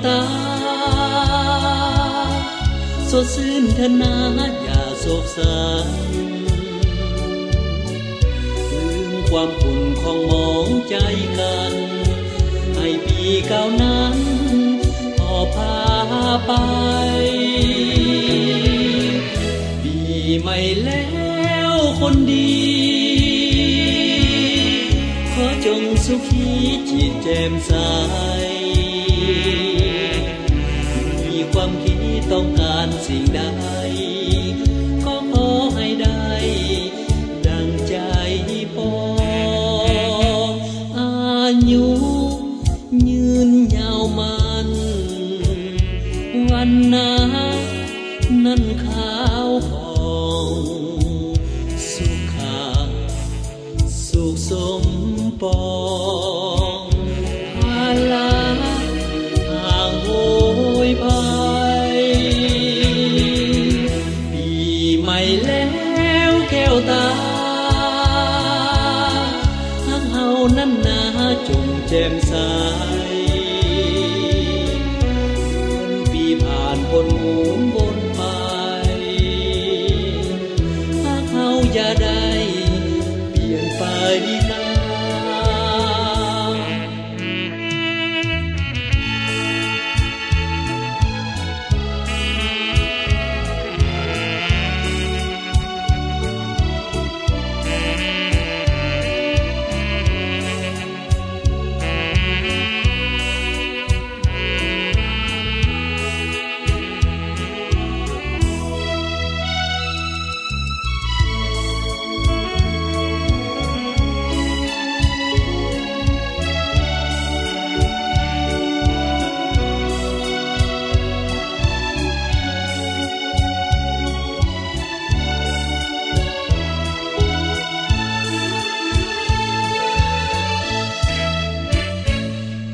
ຕາ ສົດຊື່ນເທີນນາ ຢ່າໂສກສັນ ລືມຄວາມຂຸ່ນຂອງໝອງໃຈກັນ ໃຫ້ປີເກົ່ານັ້ນຫອບພາໄປ ປີໃໝ່ແລ້ວຄົນດີ ຂໍຈົ່ງສຸຂີຈິດແຈ່ມໃສ ມີຄວາມຄິດຕ້ອງການສິ່ງໃດ ກໍຂໍໃຫ້ໄດ້ດັ່ງໃຈປອງ ອາຍຸ ຍືນຍາວໝັ້ນ ວັນນານັ້ນຂາວຜ່ອງ ສຸຂະສຸກສົມປອງ ພາລະຫ່າງໂຫຍໄພ ປີໃໝ່ແລ້ວແກ້ວຕາ ຮັກເຮົານັ້ນນາຈົ່ງແຈ່ມໃສ ເດືອນປີຜ່ານພົ້ນໝູນວົນໄປ ຮັກເຮົາຢ່າໄດ້ປ່ຽນໄປນາ.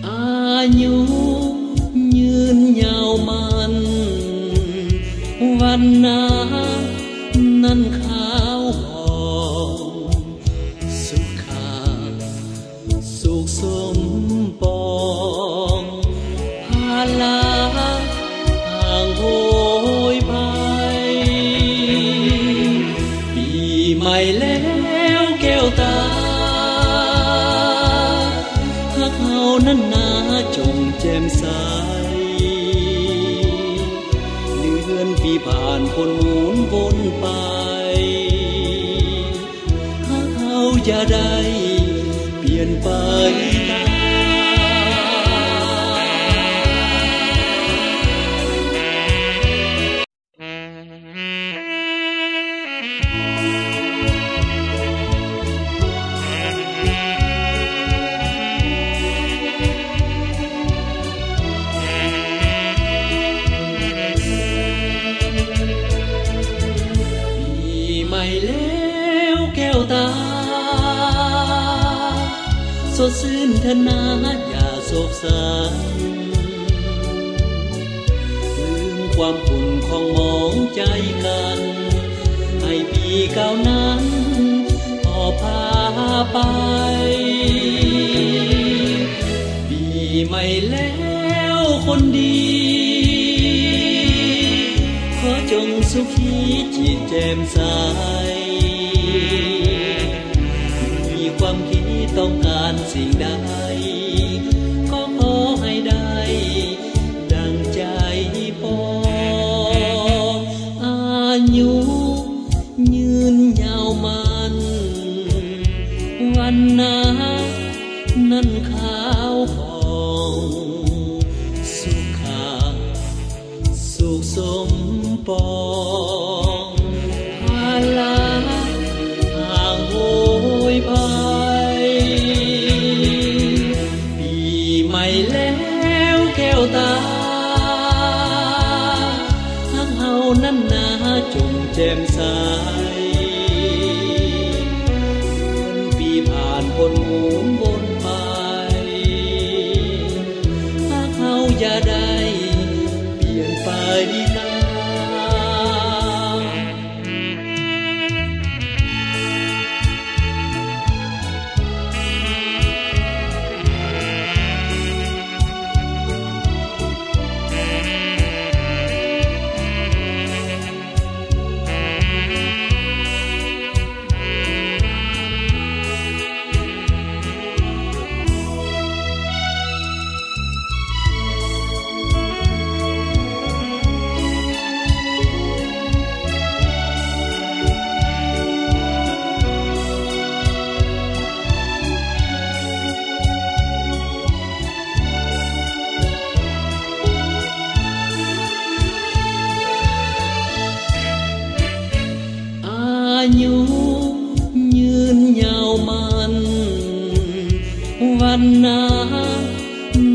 ອາຍຸຍືນຍາວໝັ້ນ ວັນນານັ້ນຂາວຜ່ອງ ສຸຂະສຸກສົມປອງ ພາລະຫ່າງໂຫຍໄພ ປີໃໝ່ແລ້ວແກ້ວຕາ ຮັກເຮົານັ້ນນາຈົ່ງແຈ່ມໃສ ເດືອນປີຜ່ານພົ້ນໝູນວົນໄປ ຮັກເຮົາຢ່າໄດ້ປ່ຽນໄປນາ. ປີໃໝ່ແລ້ວແກ້ວຕາ ສົດຊື່ນເທີນນາ ຢ່າໂສກສັນ ລືມຄວາມຂຸ່ນຂອງໝອງໃຈກັນ ໃຫ້ປີເກົ່ານັ້ນຫອບພາໄປ ປີໃໝ່ແລ້ວຄົນດີ ຂໍຈົ່ງສຸຂີຈິດແຈ່ມໃສ ມີຄວາມຄິດຕ້ອງການສິ່ງໃດ ກໍຂໍໃຫ້ໄດ້ດັ່ງໃຈປອງ ອາຍຸຍືນຍາວໝັ້ນ ວັນນານັ້ນຂາວຜ່ອງ ສຸຂະ ສຸກສົມປອງ ພາລະຫ່າງໂຫຍໄພ ປີໃໝ່ແລ້ວແກ້ວຕາ ຮັກເຮົານັ້ນນາຈົ່ງແຈ່ມໃສ ເດືອນປີຜ່ານພົ້ນໝູນວົນໄປ ຫາກເຮົາຢ່າໄດ້ປ່ຽນໄປນາ. ວັນນາ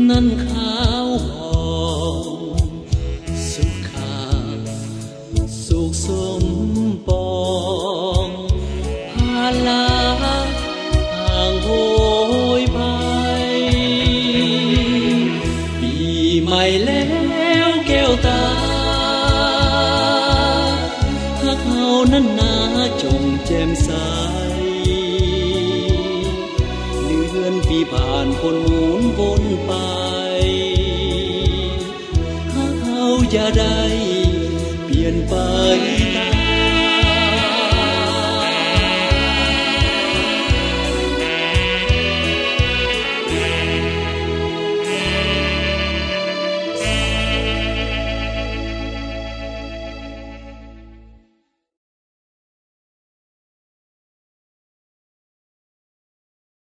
ນັ້ນຂາວຫອມ ສຸຂາສຸກສົມປອງ ພາລາຫ່າງໂຫຍໄພ ປີໃໝ່ແລ້ວແກ້ວຕາ ຮັກເຮົານັ້ນນາຈົ່ງແຈ່ມໃສ ເດືອນປີຜ່ານພົ້ນໝູນວົນໄປ ຫາກເຮົາຢ່າໄດ້ປ່ຽນໄປ